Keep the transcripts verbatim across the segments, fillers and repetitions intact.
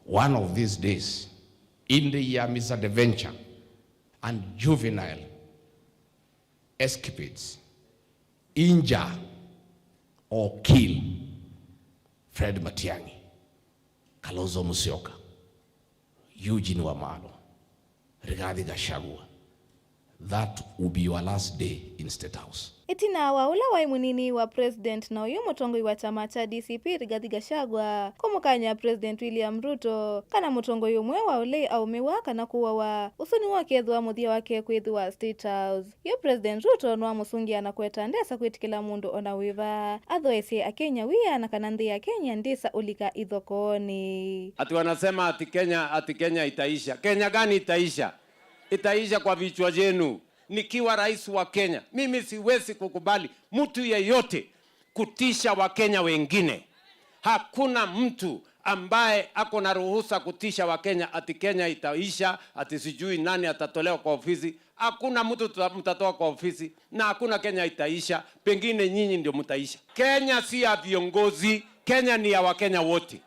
One of these days, in the year misadventure and juvenile escapades injure or kill Fred Matiang'i, Kalonzo Musyoka, Eugene Wamalwa, Rigathi Gachagua, that will be your last day in State House. Ĩtina wa ũla waĩ mũnini wa President na ũyũ mũtongoi wa kyama kya D C P Rigathi Gachagua kũmũkany'a President William Ruto kana mũtongoi ũmwe wa ũlei aũmĩwa kana kũawa, ũsu nĩw'o ũkethĩwa mũthya wake kwĩthĩwa State House. Yu President Ruto nĩwamũsũngĩa na kũweta ndesa kwĩtĩkĩla mũndũ o na wĩva athoesye Akenya wia na kana nthĩ ya Kenya ndĩsa ũlika ithokoonĩ. Ati wanasema ati Kenya, ati Kenya itaisha. Kenya gani itaisha? Itaisha kwa vichwa vyenu. Nikiwa rais wa Kenya, mimi siwezi kukubali mtu yeyote kutisha Wakenya wengine. Hakuna mtu ambaye ako na ruhusa kutisha Wakenya ati Kenya itaisha, ati sijui nani atatolewa kwa ofisi. Hakuna mtu tuta-, mtatoa kwa ofisi, na hakuna Kenya itaisha. Pengine nyinyi ndio mtaisha. Kenya si ya viongozi, Kenya ni ya Wakenya wote,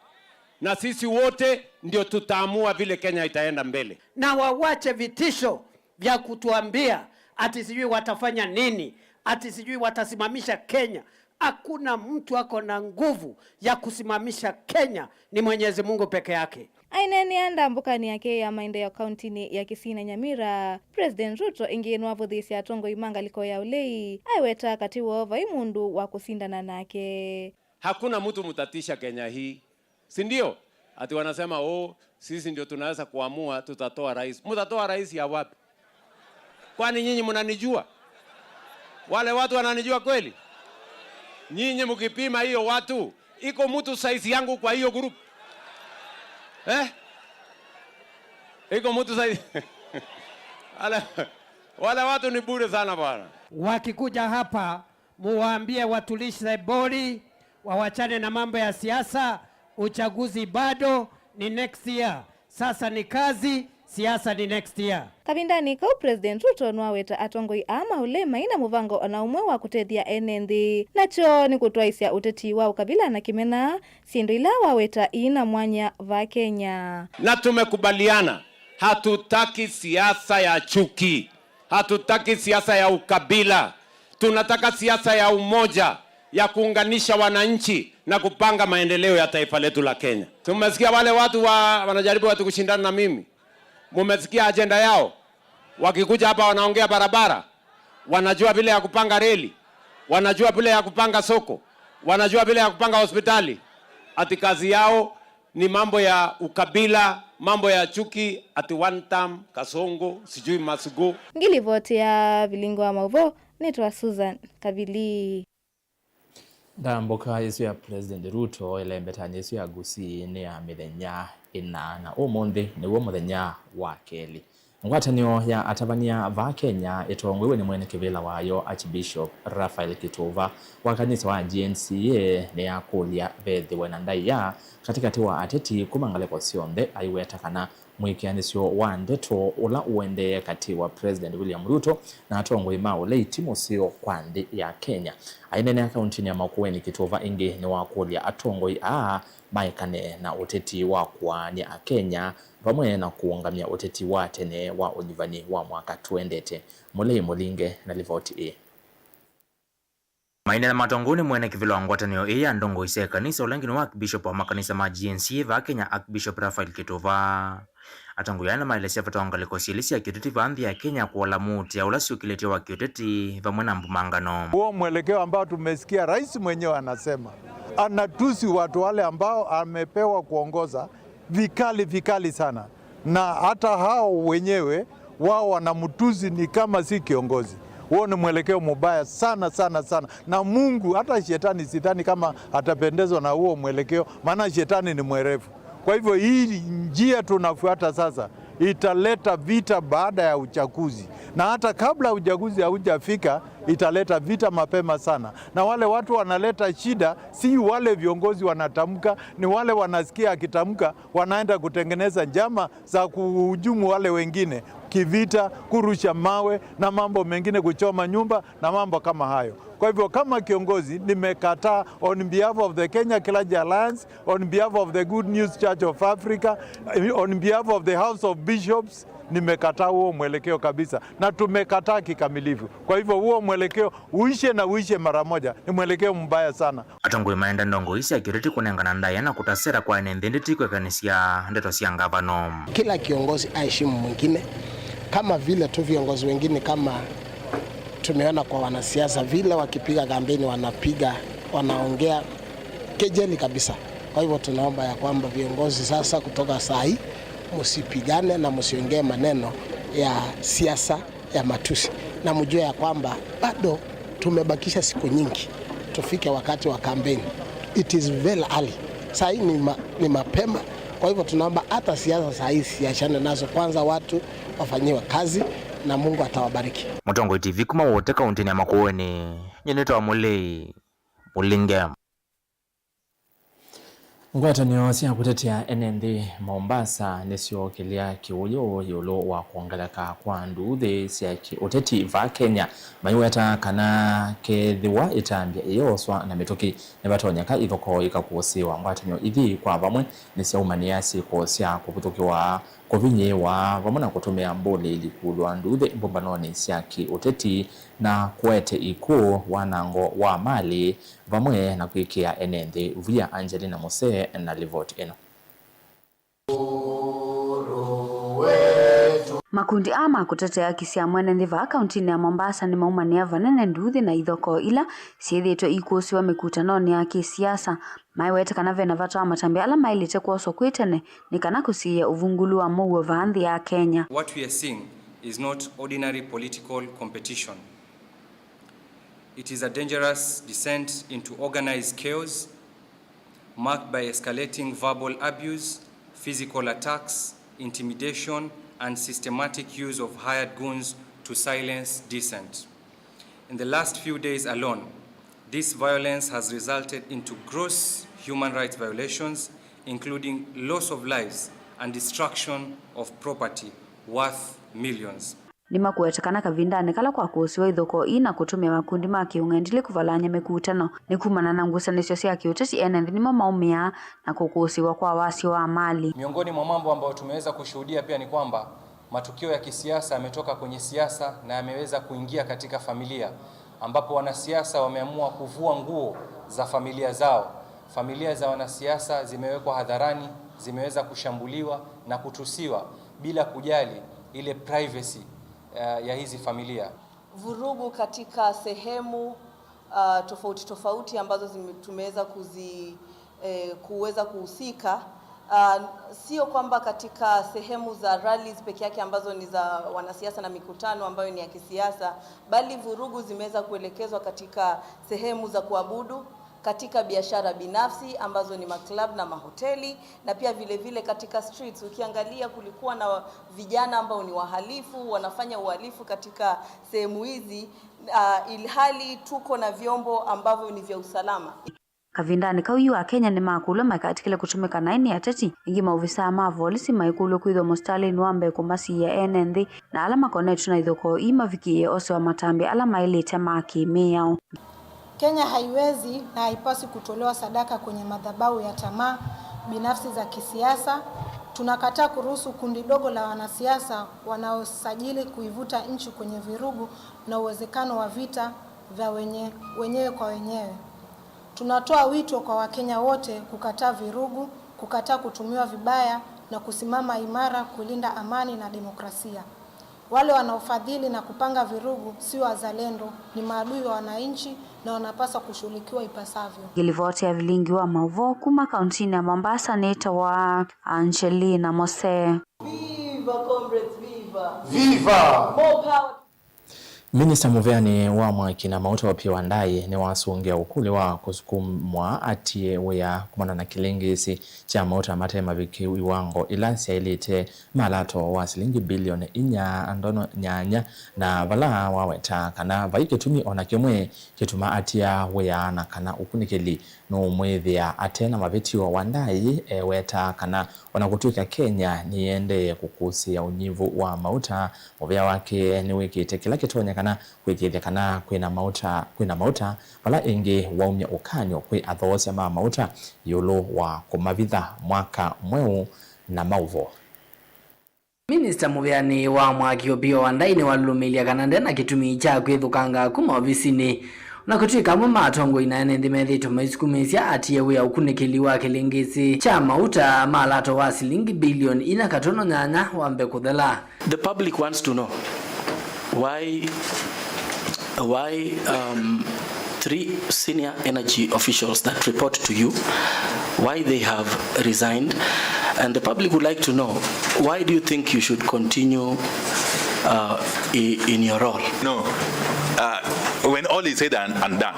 na sisi wote ndio tutaamua vile Kenya itaenda mbele. Na wawache vitisho vya kutuambia ati sijui watafanya nini, ati sijui watasimamisha Kenya. Hakuna mtu ako na nguvu ya kusimamisha Kenya, ni Mwenyezi Mungu peke yake. Aineenea ndambũkanĩ yake ya maendeeo kauntinĩ ya Kisii na Nyamira, President Ruto ĩngĩ nĩwavũthĩĩsye atongoi ma ngalĩko ya ũlei, aiweta katĩ woo vai mũndũ wa kũsindana nake. Hakuna mtu mtatisha Kenya hii, si ndio? Ati wanasema, "Oh, sisi ndio tunaweza kuamua, tutatoa rais." Mtatoa rais ya wapi? Kwani nyinyi mnanijua? Wale watu wananijua kweli? Nyinyi mkipima hiyo watu, iko mtu size yangu kwa hiyo group? Eh? Iko mtu size? Wale, wale watu ni bure sana bwana. Wakikuja hapa, muwaambie watulize boli, wawachane na mambo ya siasa. Uchaguzi bado ni next year. Sasa ni kazi, siasa ni next year. Kavindanĩ kau, President Ruto nĩwaweta atongoi aa ma ũlei mai na mũvango o na ũmwe wa kũtethya ene nthĩ, nakyo nĩ kũtwaĩsya ũteti wa ũkavila na kĩmena, syĩndũ ila waweta iina mwanya va Kenya. Na tumekubaliana, hatutaki siasa ya chuki. Hatutaki siasa ya ukabila. Tunataka siasa ya umoja, ya kuunganisha wananchi na kupanga maendeleo ya taifa letu la Kenya. Tumesikia wale watu wa, wanajaribu watu kushindana na mimi. Mumesikia ajenda yao? Wakikuja hapa wanaongea barabara, wanajua vile ya kupanga reli, wanajua vile ya kupanga soko, wanajua vile ya kupanga hospitali. Ati kazi yao ni mambo ya ukabila, mambo ya chuki, ati one term, Kasongo, sijui Masugu. Ngilivoti ya Vilingo wa Mauvoo, nĩtwa Susan Kavili. Ndambũka ĩsu ya President Ruto ĩlembetanĩ ĩsu ya Gusii nĩ ya mĩthenya ĩna, na ũmũnthĩ nĩw'o mũthenya wa kelĩ. Ngwatanĩo ya atavany'a vaa Kenya ĩtongoew'e nĩ mwene kĩvĩla wayo Archbishop Raphael Kituva wa kanisa wa G N C A nĩyakũlya vethĩwe na ndaĩa katĩkatĩ wa ateti kuma ngalĩko syonthe, aiweta kana mwĩkĩanĩsyo wa ndeto ũla ũendee katĩ wa President William Ruto na atongoi ma ũlei ti mũseo kwa nthĩ ya Kenya. Aineenea kauntinĩ ya Makueni, Kituva ĩngĩ nĩwakũlya atongoi aa maekane na ũteti wa kũaany'a Akenya vamwe na kũũngamya ũteti wa tene wa ũnyuvani wa mwaka tũendete. Mũlei Mũlinge na livoti ĩĩ. Maineena matongoi nĩ mwene kĩvĩla wa ngwatanĩo ĩĩ ya ndongoi sya ĩkanisa, ũla ũngĩ nĩ wa Archbishop wa makanisa ma G N C A vaa Kenya, Archbishop Raphael Kituva. Atongoi aa nĩmaelesya vata wa ngalĩko syelĩ sya kĩũteti vaa nthĩ ya Kenya kũola mũutĩa ũla syũkĩlĩtye wa kĩũteti vamwe na mbumangano. Huo mwelekeo ambao tumesikia rais mwenyewe anasema, anatusi watu wale ambao amepewa kuongoza vikali, vikali sana. Na hata hao wenyewe wao wanamtusi ni kama si kiongozi. Huo ni mwelekeo mubaya sana, sana, sana. Na Mungu, hata shetani, sidhani kama atapendezwa na huo mwelekeo, maana shetani ni mwerevu. Kwa hivyo, hii njia tunafuata sasa italeta vita baada ya uchaguzi, na hata kabla uchaguzi haujafika, italeta vita mapema sana. Na wale watu wanaleta shida si wale viongozi wanatamka, ni wale wanasikia akitamka, wanaenda kutengeneza njama za kuhujumu wale wengine. kivita, kurusha mawe na mambo mengine, kuchoma nyumba na mambo kama hayo. Kwa hivyo kama kiongozi nimekataa on behalf of the Kenya Clergy Alliance, on behalf of the Good News Church of Africa, on behalf of the House of Bishops, nimekataa huo mwelekeo kabisa na tumekataa kikamilifu. Kwa hivyo huo mwelekeo uishe na uishe mara moja, ni mwelekeo mbaya sana. Atongoi maenda ndongoi sya kĩũteti kũnengana ndaĩa na kũta sera kwa ene nthĩ ndĩti kwĩkanĩsya ndeto sya ngavano. Kila kiongozi aheshimu mwingine, kama vile tu viongozi wengine kama tumeona kwa wanasiasa vile wakipiga kampeni wanapiga, wanaongea kejeli kabisa. Kwa hivyo tunaomba ya kwamba viongozi sasa kutoka saa hii msipigane na msiongee maneno ya siasa ya matusi, na mjue ya kwamba bado tumebakisha siku nyingi tufike wakati wa kampeni. It is very early. Saa hii ni, ma, ni mapema. Kwa hivyo tunaomba hata siasa saa hii siachane nazo kwanza, watu wafanyiwe kazi na Mungu atawabariki. Mũtongoi T V kuma Wote kaũntĩnĩ ya Makueni, nyie nĩtawa Mũlei Mũlinge. Ngwatanĩo sya kũtetea ene nthĩ Mombasa nĩsyookĩlya kĩwũyũ ĩũlũ wa kwongeleka kwa nduuthĩ sya kĩ-ũteti vaa Kenya, maiweta kana kethĩwa ĩtambya ĩyooswa na mĩtũkĩ, nĩvatonyeka ithokoo ikakũsĩĩwa. Ngwatanĩo ithi kwa vamwe nĩsyaumanĩa syĩko sya kũvũthũkĩwa, kũvinyĩĩwa, vamwe na kũtũmĩa mbũlĩĩli kũlwa nduuthĩ mbũmbanonĩ sya kĩ-ũteti na kũete ikw'ũ, wanango wa malĩ, vamwe na kwĩkĩa ene nthĩ via. Angelina Mose na livoti ĩno. Makundi aa ma kũtetea haki sya mwene nthĩ vaa kauntinĩ ya Mombasa nĩmaumanĩa vanene nduuthĩ na ithokoo ila syĩthĩĩtwe ikũsĩwa mĩkutanonĩ ya kĩsiasa, maiwete kana vena vata wa matambya ala maĩlĩte kwoswa kwĩ tene nĩ kana kũsiĩĩa ũvungũlu wa mũuo vaa nthĩ ya Kenya. What we are seeing is not ordinary political competition. It is a dangerous descent into organized chaos marked by escalating verbal abuse, physical attacks, intimidation, and systematic use of hired goons to silence dissent. In the last few days alone, this violence has resulted into gross human rights violations, including loss of lives and destruction of property worth millions. Nĩmakũweta kana kavindanĩ kala kwakũsĩwa ithokoo ii na kũtũmĩa makundi ma kĩũng'endilĩ kũvalany'a mĩkutano, nĩ kumana na ngusanĩsyo sya kĩũteti, ene nthĩ nĩmo maũmĩaa na kũkũsĩwa kwa wasyo wa mali. Miongoni mwa mambo ambayo tumeweza kushuhudia pia ni kwamba matukio ya kisiasa yametoka kwenye siasa na yameweza kuingia katika familia, ambapo wanasiasa wameamua kuvua nguo za familia zao. Familia za wanasiasa zimewekwa hadharani, zimeweza kushambuliwa na kutusiwa bila kujali ile privacy, eh, ya hizi familia. Vurugu katika sehemu, ah, tofauti tofauti ambazo zime-, tumeweza kuzi-, eh, kuweza kuhusika. Ah, sio kwamba katika sehemu za rallies peke yake ambazo ni za wanasiasa na mikutano ambayo ni ya kisiasa, bali vurugu zimeweza kuelekezwa katika sehemu za kuabudu, katika biashara binafsi ambazo ni maclub na mahoteli, na pia vile vile katika streets. Ukiangalia, kulikuwa na vijana ambao ni wahalifu, wanafanya uhalifu katika sehemu hizi, ah, ilhali tuko na vyombo ambavyo ni vya usalama. Kavindanĩ kau yu, Akenya nĩmakũlw'a maikatĩkĩle kũtũmĩka naĩ nĩ ateti. Ĩngĩ, maovisaa ma volisi maikũlw'a kwĩthwa mũsitalĩnĩ wa mbee kũmasiĩĩa ene nthĩ, na ala makonetw'e na ithokoo ii mavikĩĩe osewa matambya ala maĩlĩte ma kĩ-mĩao. Kenya haiwezi na haipaswi kutolewa sadaka kwenye madhabahu ya tamaa binafsi za kisiasa. Tunakataa kuruhusu kundi dogo la wanasiasa wanaosajili kuivuta nchi kwenye vurugu na uwezekano wa vita vya wenye-, wenyewe kwa wenyewe. Tunatoa wito kwa Wakenya wote kukataa vurugu, kukataa kutumiwa vibaya na kusimama imara kulinda amani na demokrasia. Wale wanaofadhili na kupanga vurugu si wazalendo, ni maadui wa wananchi na wanapaswa kushughulikiwa ipasavyo. Ngĩlivoti ya vilingi wa maũvoo kuma kauntinĩ ya Mombasa nĩtawa Angelina Mose. Viva, comrades, viva! Viva! More power! Minista mũveanĩ wa mwaki na mauta Opiyo Wandayi nĩwasũngĩa ũkũlyo wa kũsukumwa atie wĩa kumana na kĩlĩngĩĩsi kya mauta mate maviki iwango ila syaĩlĩte malato wa silingi bilioni inya ndono nyanya, na vala waweta kana vai kĩtumi ona kĩmwe kĩtuma atia wĩa na kana ũkunĩkĩli nũũmwĩthĩa ate na mavĩtyo. Wandayi ewetaa kana ona kũtw'ĩka Kenya nĩyĩendee kũkũsĩĩa ũnyivu wa mauta, mũvĩa wake nĩwĩkĩte kĩla kĩtonyekana kũĩkĩĩthya kana kwĩna mauta, kwĩna mauta, vala ĩngĩ waumya ũkany'o kwĩ athoosya ma mauta ĩũlũ wa kũmavitha mwaka mweũ na maũvoo. Minista mũveanĩ wa mwaki Opiyo Wandayi nĩwalũlũmĩĩlya kana nde na kĩtumi kya kwĩthũkanga kuma ovisinĩ, o na kũtw'ĩka amwe ma atongoi na ene nthĩ methĩĩtwe maisukumĩĩsya atie wĩa ũkunĩkĩli wa kĩlĩngĩĩsi kya mauta ma lato wa silingi bilioni inya katono nyanya wambe kũthela. The public wants to know why, why, um, three senior energy officials that report to you, why they have resigned, and the public would like to know, why do you think you should continue, uh, i- in your role? No, uh, when all is said and, and done,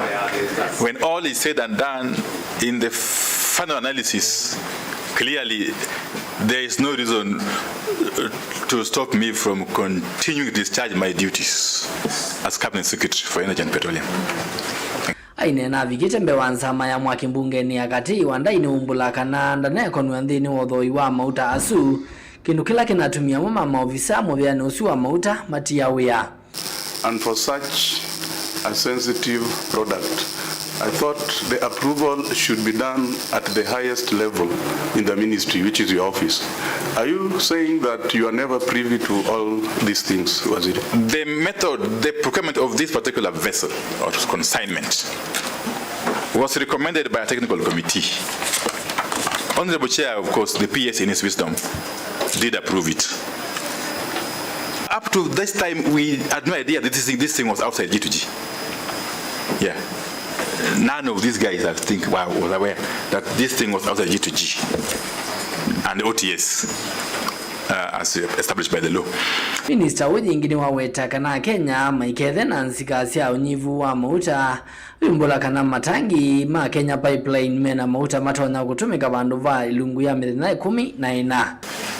when all is said and done, in the final analysis, clearly, there is no reason, uh, to stop me from continuing to discharge my duties as Cabinet Secretary for Energy and Petroleum. Aineena avikĩte mbee wa nzama ya mwaki mbungenĩ ya katĩ, Wandayi nĩwaumbũla kana ndanekonw'a nthĩnĩ wa ũthooi wa mauta asu, kĩndũ kĩla kĩnatumie amwe ma maovisa mũveanĩ ũsu wa mauta matia wĩa. And for such a sensitive product, I thought the approval should be done at the highest level in the ministry, which is your office. Are you saying that you are never privy to all these things, Waziri? The method, the procurement of this particular vessel or consignment was recommended by a technical committee. Honorable Chair, of course, the P S in his wisdom did approve it. Up to this time, we had no idea that this thing, this thing was outside G two G. Yeah. None of these guys, I think, were, was aware that this thing was outside G two G and O T S, uh, as established by the law. Minista ũyũ ĩngĩ nĩwaweta kana Akenya maikethe na nzika sya ũnyivu wa mauta. Yumbũla kana matangi ma Kenya Pipeline mena mauta matonya kũtũmĩka vandũ va ilungu ya mĩthenya ĩkũmi na ĩna.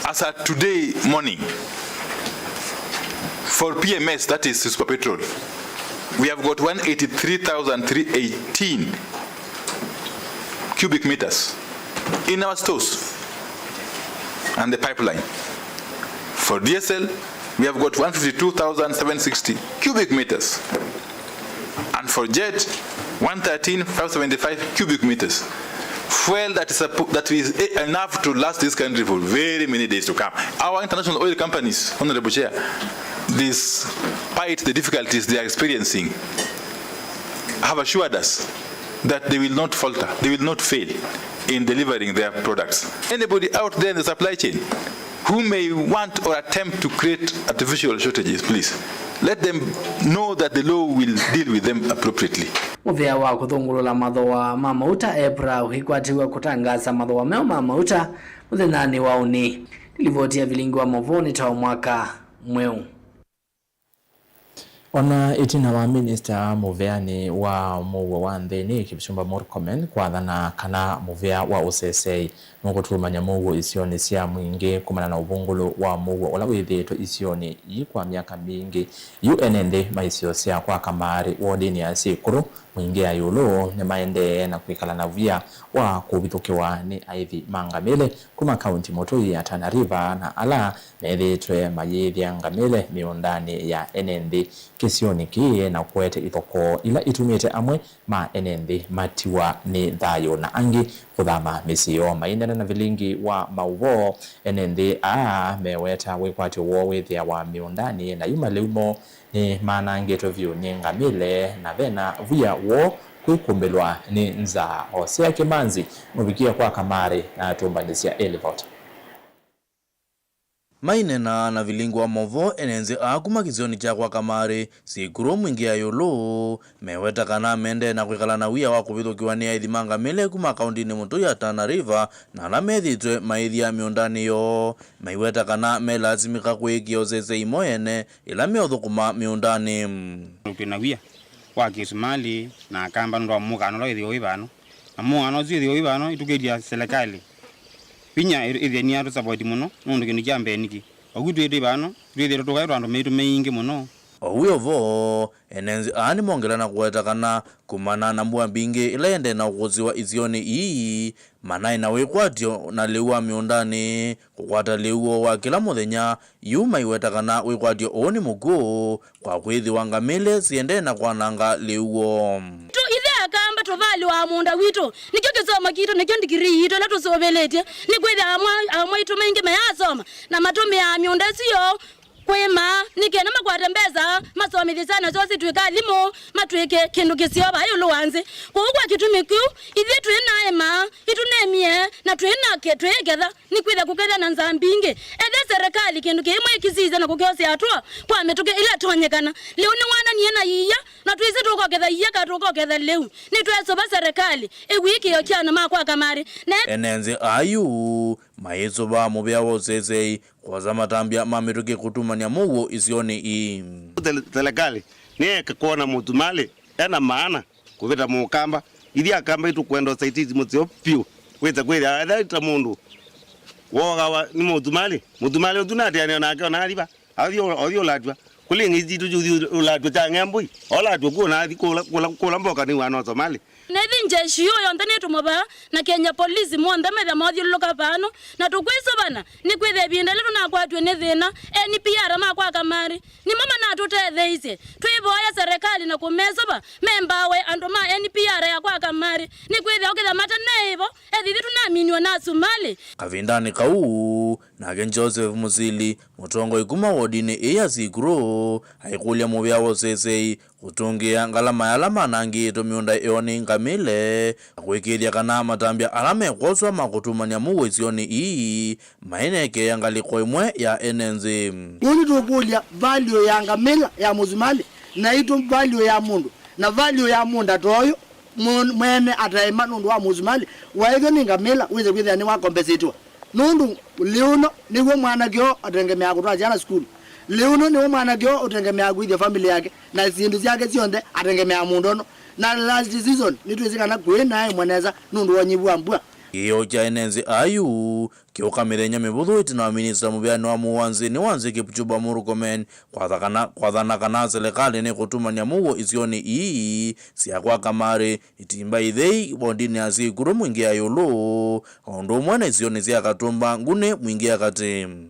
As at today morning, for P M S, that is Super Petrol, we have got one eighty-three thousand three eighteen cubic meters in our stores and the pipeline. For D S L, we have got one fifty-two thousand seven sixty cubic meters. And for jet, one thirteen five seventy-five cubic meters. Fuel that is, suppo- that is e- enough to last this country for very many days to come. Our international oil companies, Honorable Chair, despite the difficulties they are experiencing, have assured us that they will not falter, they will not fail in delivering their products. Anybody out there in the supply chain who may want or attempt to create artificial shortages, please let them know that the law will deal with them appropriately. Mũvĩa wa kũthũngũlũla mathooa ma mauta, EPRA, ũikwatĩw'a kũtangaasa mathooa meũ ma mauta mũthenyanĩ wa ũnĩ. Nĩ livoti ya Vilingi wa Mauvoo nĩ ta wa mwaka mweũ. Ona ĩtina wa minista mũveanĩ wa mũuo wa nthĩnĩ, Kipchumba Murkomen, kwathana kana mũvĩa wa ũseseĩ nũkũtũmany'a mũuo isionĩ sya mwingĩ kumana na ũvũngũlũ wa mũuo ũla wĩthĩĩtwe isionĩ ii kwa myaka mingĩ, yu ene nthĩ ma isio sya kwa Kamari wodinĩ ya Sikuru, Mwingĩ ya ĩũlũ nĩmaendee na kwĩkala na via wa kũvithũkĩwa nĩ aithi ma ngamĩle kuma kaunti mũtũi ya Tana River, na ala methĩĩtwe mayĩĩthya ngamĩle mĩũndanĩ ya ene nthĩ kĩsionĩ kĩĩ na kũete ithokoo ila itumĩte amwe ma ene nthĩ matiwa nĩ thayũ na angĩ kũthama mĩsyĩ yoo. Maineena na vilingi wa maũvoo, ene nthĩ aa meweta wĩkwatyo woo wĩthĩawa mĩũndanĩ, na yu malĩu moo nĩmanangĩtwe vyũ nĩ ngamĩle, na vena via woo kwĩkumbĩlwa nĩ nzaa. Hosea Kĩmanzi nũvikie kwa Kamari na atũmbanĩsya ĩlivoti. Maineena na vilingi wa maũvoo, ene nzĩ aa kuma kĩsionĩ kya kwa Kamarĩ, Sikuru Mwingĩ ya ĩũlũ, meweta kana mendee na kwĩkala na wia wa kũvithũkĩwa nĩ aĩthi ma ngamĩle kuma kaũndĩnĩ mũtũi ya Tana River na ala methĩĩtwe maĩthya mĩũndanĩ yoo. Maiweta kana melasimĩka kwĩĩkĩa ũsesei mo ene ĩla meũthũkũma mĩũndanĩ. Twĩ na wia wa kĩsumalĩ na akamba nũndũ wa mũũkano ũla wĩthĩwa wĩ vano. Na mũũkano ũsu wĩthĩwa wĩ vano, ĩtũkĩlya selekalĩ vinya ĩ-, ĩthĩe nĩyatũsavoti mũno, nũndũ kĩndũ kya mbee nĩkĩ, oku twĩ twĩ vano, twĩthĩĩtwe tũkaĩtwa andũ maitũ maingĩ mũno. O wĩ o vo, ene nzĩ aa nĩmongela na kũweta kana kumana na mbua mbingĩ ĩla ĩendee na ũkũsĩwa isionĩ ii, manaĩ na wĩkwatyo na lĩu wa mĩũndanĩ, kũkwata lĩu woo wa kĩla mũthenya, yu maiweta kana wĩkwatyo ũũ nĩ mũkw'ũ kwa kwĩthĩwa ngamĩle siendee na kwananga lĩu woo. Tu ithe akamba tũvalĩwa mũũnda witũ, nĩkyo kĩsomo kitũ, nĩkyo ndikirii yitũ ĩla tũsũvĩlĩtye, nĩkwĩthĩa amwe, amwe aitũ maingĩ mayasoma na matũmĩaa mĩũnda ĩsu yoo kũĩma, nĩ kenda makwate mbesa, masomethye syana syoo sitw'ĩke alimũ, matw'ĩke kĩndũ kĩseo vaa ĩũlũ wa nzĩ. Kwoou kwa kĩtumi kĩu, ithyĩ twĩ na ĩma, itũnemie, na twĩ na ke-, twĩĩketha, nĩkwĩthĩa kũkethĩa na nzaa mbingĩ. Ethĩa serikali kĩndũ kĩmwe ĩkĩsisya na kũkĩosya atũa kwa mĩtũkĩ ĩla ĩtonyekana. Lĩu nĩwananie na iia, na twĩsĩ tũkoketha iia ka tũkoketha lĩu. Nĩtwesũva serikali ĩw'ĩkĩo kya andũ ma kwa Kamarĩ. Na ene nzĩ aa yu mayĩsũvaa mũvĩa wa ũsesei kwosa matambya ma mĩtũkĩ kũtumany'a mũuo isionĩ ii. Sele-, serikali nĩyeke kwona mũsumalĩ ena maana kũvĩta mũkamba. Ithyĩ akamba itũkwenda ũsaitizi mũseo vyũ, wĩse kwĩthĩa ethĩa ta mũndũ woogawa nĩ mũsumalĩ. Mũsumalĩ ũsu natĩanĩa nake ona aliva. Athi, athi ũlatw'a. Kũlĩ ng'ei sitũ syũthi ũlatw'a kya ng'embũi. Olatw'a kuo na athi kũla, kũla, kũla mboka nĩ wana Somali. Na ĩthi njeshi yu yonthe nĩtũmwe vaa, na Kenya Police monthe methĩa mathyũlũlũka vano, na tũkwĩsũvana, nĩkwĩthĩa ĩvinda ĩla tũnakwatiwe nĩ thĩna, N P R ma kwa Kamarĩ nĩmo manatũtetheeisye. Twĩvoya serikali na kũmesũva membawe andũ ma N P R ya kwa Kamarĩ, nĩkwĩthĩa ũkĩthĩa mate neĩvo, ethĩithĩ tũnaminiwe na asumalĩ. Kavindanĩ kau, nake Joseph Musili, mũtongoi kuma wodinĩ ĩĩ ya Sikuru, aikũlya mũvĩa wa ũsesei kũtũngĩĩa ngalama ya ala manangĩĩtwe mĩũnda yoo nĩ ngamĩle, na kũĩkĩĩthya kana matambya ala mekwoswa ma kũtumany'a mũuo isionĩ ii mainekeea ngalĩko ĩmwe ya ene nzĩ. Kwoou nĩtũkũlya value ya ngamĩla ya mũsumalĩ, naitũ value ya mũndũ, na value ya mũũnda ta ũyũ, mũ-, mwene ataĩma nũndũ wa mũsumalĩ, waĩthwa nĩ ngamĩla, wĩse kwĩthĩa nĩwakombesĩtwa. Nũndũ lĩu no nĩw'o mwanake ũũ atengemeaa kũtwaa syana sukulu. Lĩu no nĩw'o mwanake ũũ ũtengemeaa kũĩthya famĩlĩ yake, na syĩndũ syake syonthe atengemeaa mũũnda ũno. Na last season, nĩtwĩsĩ kana kwĩ naĩ mwenesa nũndũ wa ũnyivu wa mbua. Kĩĩo kya ene nzĩ aa yu kĩũka mĩthenya mĩvũthũ ĩtina wa minista mũvĩanĩ wa mũuo wa nzĩ nĩ wa nzĩ Kipchumba Murkomen kwathana, kwathana kana selekalĩ nĩkũtumany'a mũuo isionĩ ii sya kwa Kamarĩ, Itimba Ithei, wodinĩ ya Sikuru Mwingĩ ya ĩũlũ, o ũndũ ũmwe na isionĩ sya Katumba, Nguni, Mwingĩ ya katĩ.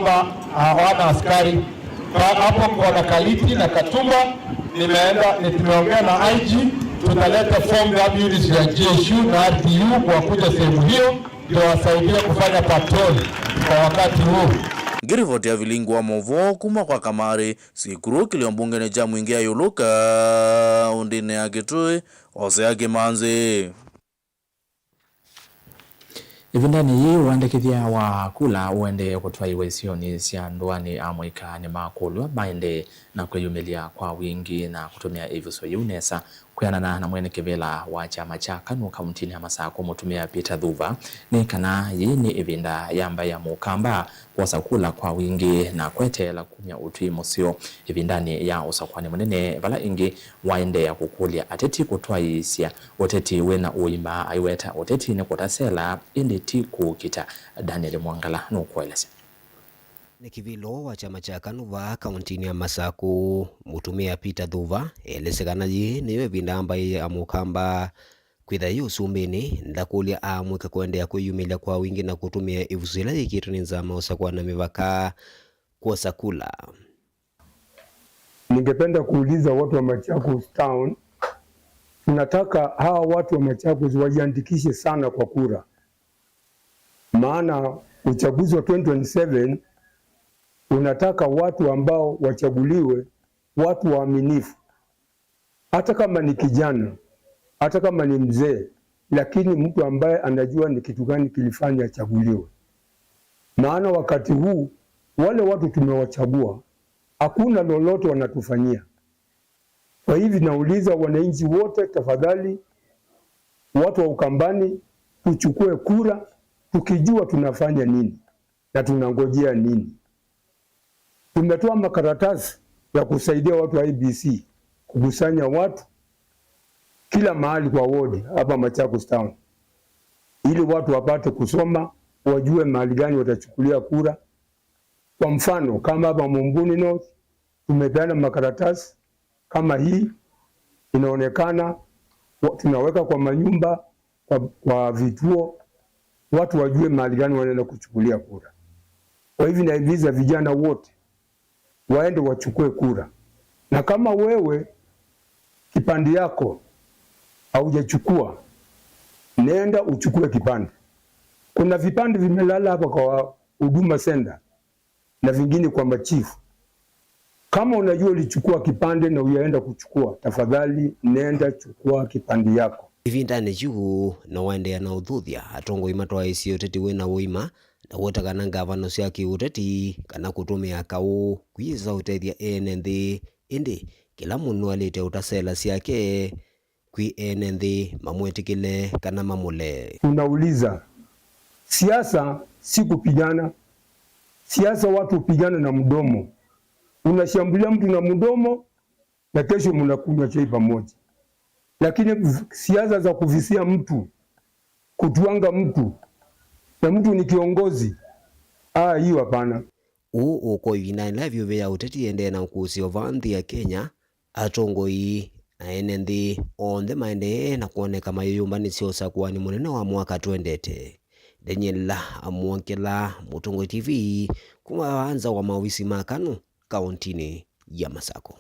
Hawa na askari pa-, hapo kwa Kaliti na Katumba, nimeenda, ni-, tumeongea na I G, tutaleta form ya units ya G S U na R T U kwa kuja sehemu hiyo, ndio wasaidie kufanya patrol kwa wakati huu. Ngirivoti ya vilingi wa maũvoo kuma kwa Kamarĩ, Sikuru kĩlio mbungenĩ kya Mwingĩ ya ĩũlũ kaũndĩnĩ ya Kitui, Hosea Kimanzi. Ĩvindanĩ yĩĩ, ũandĩkĩthya wa kula ũendee kũtwaiwa isionĩ sya ndũanĩ. Amũika nĩmakũlw'a maendee na kwĩyumĩlya kwa wingĩ na kũtũmĩa ĩvuso yĩu nesa. Kwĩanana na mwene kĩvĩla wa kyama kya KANU kauntinĩ ya Masakũ, mũtumĩa Peter Thuva, nĩ kana yĩĩ nĩ ĩvinda ya mbaĩ ya Mũkamba kwosa kula kwa wingĩ na kweteela kumya ũtwi mũseo ĩvindanĩ ya ũsakũani mũnene, vala ĩngĩ waendeea kũkũlya ateti kũtwaĩĩsya ũteti wĩ na ũima. Aiweta ũteti nĩ kũtasela, ĩndĩ ti kũũkita. Daniel Mwangala nũkũelesya. Nĩ kĩvĩlo wa kyama kya KANU vaa kauntinĩ ya Masakũ, mũtumĩa Peter Thuva elesya kana yĩĩ nĩyo ĩvinda mbaĩ ya Mũkamba kwĩtha yĩ ũsumbĩnĩ, ndakũlya amũika kũendeea kwĩyumĩlya kwa wingĩ na kũtũmĩa ĩvuso yĩla yĩkĩtwe nĩ nzama ũsakũa na mĩvaka kwosa kula. Ningependa kuuliza watu wa Machakos Town, tunataka hawa watu wa Machakos wajiandikishe sana kwa kura. Maana uchaguzi wa twenty twenty-seven unataka watu ambao wachaguliwe, watu waaminifu. Hata kama ni kijana, hata kama ni mzee, lakini mtu ambaye anajua ni kitu gani kilifanya achaguliwe. Maana wakati huu Wale watu tumewachagua, hakuna lolote wanatufanyia. Kwa hivi nauliza wananchi wote, tafadhali, watu wa Ukambani, tuchukue kura tukijua tunafanya nini na tunangojea nini. Tumetoa makaratasi ya kusaidia watu wa I E B C kukusanya watu kila mahali kwa ward hapa Machakos Town, ili watu wapate kusoma, wajue mahali gani watachukulia kura. Kwa mfano, kama hapa Mumbuni North, tumepeana makaratasi kama hii, inaonekana, wa-, tunaweka kwa manyumba, kwa, kwa vituo, watu wajue mahali gani wanaenda kuchukulia kura. Kwa hivyo, nahimiza vijana wote waende wachukue kura, na kama wewe kipande yako haujachukua, nenda uchukue kipande. Kuna vipande vimelala hapa kwa Huduma Center na vingine kwa machifu. Kama unajua ulichukua kipande na uyaenda kuchukua, tafadhali nenda chukua kipande yako. Ĩvindanĩ yĩu, no waendeea na ũthuthya atongoi matwaĩĩsye ũteti wĩ na ũima na wota kana ngavano sya kĩũteti kana kũtũmĩa kaũ kwĩsa ũtethya ene nthĩ. Ĩndĩ kĩla mũndũ alĩte ũtasela syake kwĩ ene nthĩ mamwĩtĩkĩle kana mamũlee. Unauliza, siasa si kupigana. Siasa watu hupigana na mdomo. Unashambulia mtu na mdomo na kesho mnakunywa chai pamoja. Lakini v-, siasa za kuvizia mtu, kutwanga mtu, na mtu ni kiongozi, ah, hiyo hapana. Ũũ ũko ĩvindanĩ ĩla ĩvyũvĩ ya ũteti ĩendee na ũkũsĩ o vaa nthĩ ya Kenya, atongoi na ene nthĩ onthe maendee na kwoneka mayĩyũmbanĩsya ũsakũani mũnene wa mwaka twendete. Daniel Mwongela, Mũtongoi T V, kuma vaa nza wa maovisi ma KANU, kaũntinĩ ya Masakũ.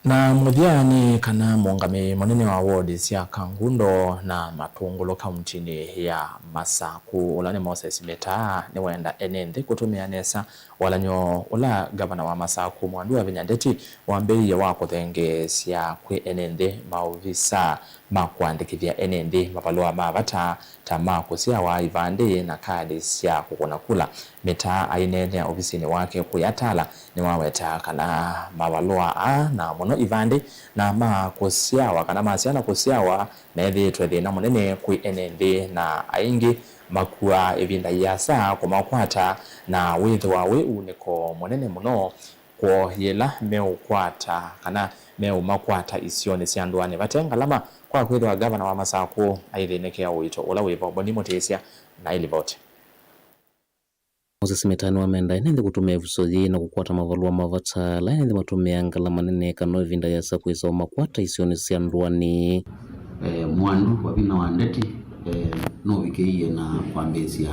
Na mũthya nĩ kana mũũngamĩi mũnene wa ward sya Kangundo na Matũngũlũ kaũntinĩ ya Masakũ, ũla nĩ Moses Mĩtaa, nĩwenda ene nthĩ kũtũmĩa nesa walany'o ũla ngavana wa Masakũ Mwandu Wavinya Ndeti wambĩĩie wa kũthengeesya kwĩ ene nthĩ maovisa ma kũandĩkĩthya ene nthĩ mavalũa ma vata ta ma kũsyawa ivandĩ na kadi sya kũkũna kula. Mĩtaa aineenea ovisinĩ wake kũya Tala nĩwaweta kana mavalũa aa, na mũno ivandĩ na ma kũsyawa kana ma syana kũsyawa, methĩĩtwe thĩna mũnene kwĩ ene nthĩ, na aingĩ makuaa ĩvinda yĩasa kũmakwata, na wĩthĩwa wĩ uunĩko mũnene mũno kwoo yĩla meũkwata kana meũmakwata isionĩ sya ndũanĩ vate ngalama, kwa kwĩthĩwa ngavana wa Masakũ aithĩnĩkĩa ũito ũla wĩ vo. Boni Mũtĩsya na ĩlivoti. Moses Mĩtaa nĩwamenda ene nthĩ kũtũmĩa ĩvuso yĩĩ na kũkwata mavalũa ma vata ala ene nthĩ matũmĩaa ngalama nene kana ĩvinda yĩasa kwĩsa ũmakwata isionĩ sya ndũanĩ. Eh, Mwandu Wavinya Ndeti, eh, nũvikĩie na kwambĩĩsya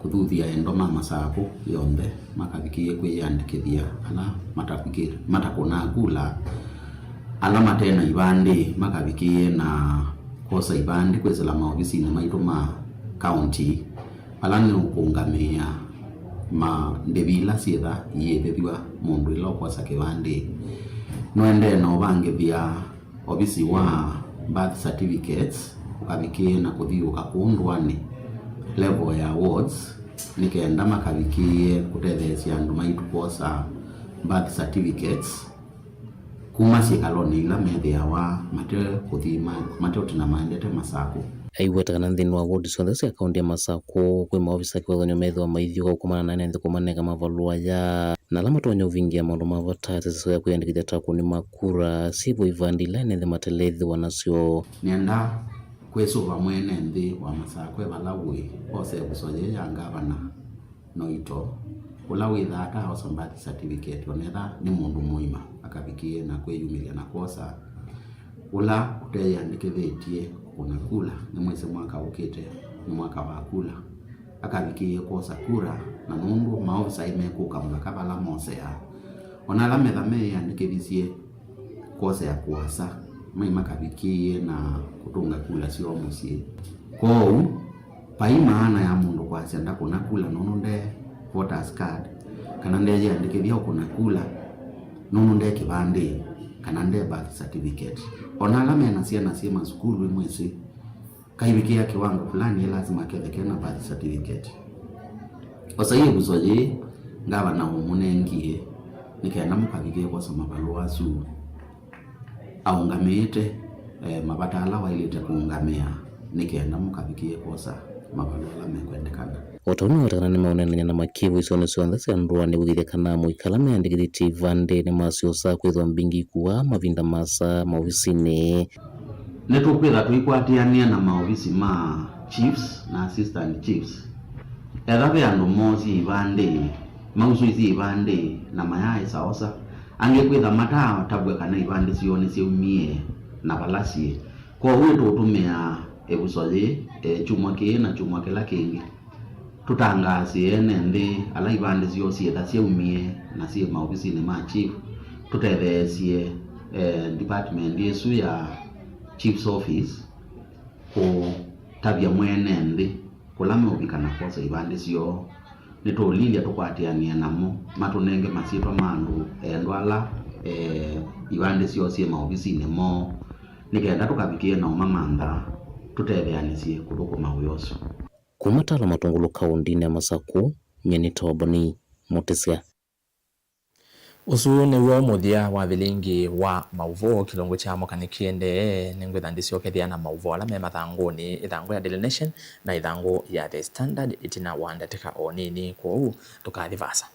kũthuthya endwa ma Masakũ yonthe makavikĩie kwĩyĩandĩkĩthya ala matavikĩ-, matakũnaa kula, ala mate na ivandĩ makavikĩie na kwosa ivandĩ kwĩsĩla maovisinĩ maitũ ma kaũnti ala nĩ ũkũngamĩĩa ma ndĩvi ila syĩtha iyĩvĩthw'a mũndũ ĩla ũkwosa kĩvandĩ. Nũendee na ũvangĩthya ovisi wa birth certificates ũkavikĩĩe na kũthiũũka kũu ndũanĩ level ya wards, nĩ kenda makavikĩĩe kũtetheesya andũ maitũ kwosa birth certificates kuma syĩkalonĩ ila methĩawa mate kũthi ma-, mate ũtina maendete Masakũ. Aiweta kana nthĩnĩ wa ward syonthe sya kaũnti ya Masakũ kwĩ maovisa kĩvathũkany'o methĩwa maithyũka kũkomana na ene nthĩ kũmanenga mavalũa aya, na ala matonya ũvingĩa maũndũ ma vata ta ĩseso ya kwĩyandĩkĩthya ta akũni ma kura, syĩvo ivandĩ ila ene nthĩ mateleĩthĩwa nasyo. Nĩenda kwĩsũva mwene nthĩ wa Masakũ e vala ũĩ, ose ĩvuso yĩĩ ya ngavana Noito, ũla wĩthaa ataaosa birth certificate, onetha nĩ mũndũ mũima, akavikĩĩe na kwĩyumĩlya na kwosa. Ũla ũteyĩandĩkĩthĩtye kũkũna kula, nĩmwĩsĩ mwaka ũkĩte nĩ mwaka wa kula, akavikĩĩe kwosa kura, na nũndũ maovisa aĩ mekũka mũvaka vala moseaa. Ona ala metha meyĩandĩkĩthisye kwosea kũasa, mai makavikĩĩe na kũtũnga kula syoo mũsyĩ. Kwoou, vai maana ya mũndũ kwasya ndakũna kula nũndũ nde voters card, kana ndeyĩandĩkĩthya ũkũna kula nũndũ nde kĩvandĩ, kana nde birth certificate. Ona ala mena syana syĩ masukulu, ĩmwĩsĩ, kaivikĩa kĩwango fulani, ĩ lazima kethe kena birth certificate. Osai ĩvuso yĩĩ, Ngavana ũmũnengie nĩ kenda mũkavikĩe kwosa mavalũa asu aũngamĩĩte, eh, mavata ala waĩlĩte kũũngamĩa nĩ kenda mũkavikĩe kwosa mavalũa ala mekwendekana. O ta ũu nĩwawetekana nĩmeũneenany'a na makĩvũ isionĩ syonthe sya ndũanĩ kũthithya kana amũika ala meandĩkĩthĩtye ivandĩ nĩmasyosa kwĩthwa mbingĩ ikuaa mavinda maasa maovisinĩ. Nĩtũkwĩtha tũikwatĩanĩa na maovisi ma chiefs na assistant chiefs. Etha ve andũ moosie ivandĩ, mausũisye ivandĩ na mayaaĩsa osa, angĩ kwĩtha mataatavw'a kana ivandĩ syoo nĩsyaumie na vala syĩ. Kwoou nĩtũũtũmĩa ĩvuso yĩĩ, e, kyumwa kĩĩ na kyumwa kĩla kĩngĩ, tũtangaasĩe ene nthĩ ala ivandĩ syoo syĩtha syaumie na syĩ maovisinĩ ma chief, tũtetheesye, eh, department ĩsu ya chief's office kũtavya mwene nthĩ kũla meũvika na kwosa ivandĩ syoo. Nĩtũũlilya tũkwatĩanĩe namo matũnenge masyĩtwa ma andũ endwa ala, eh, ivandĩ syoo syĩ maovisinĩ moo, nĩ kenda tũkavikĩe na ũmamantha tũtetheanĩsye kũthũkũma wĩa ũsu. Kuma Tala Matũngũlũ kaũndĩnĩ ya Masakũ, nyie nĩ Toboni Mũtĩsya. Ũsu nĩw'o mũthya wa vilingi wa maũvoo kĩlungu kya mũka nĩkĩendee. Nĩngwĩtha ndĩsyokethya na maũvoo ala me mathangũnĩ, ĩthangũ ya Daily Nation na ĩthangũ ya The Standard ĩtina wa ndatĩka o nini, kwoou tũkathi vaasa.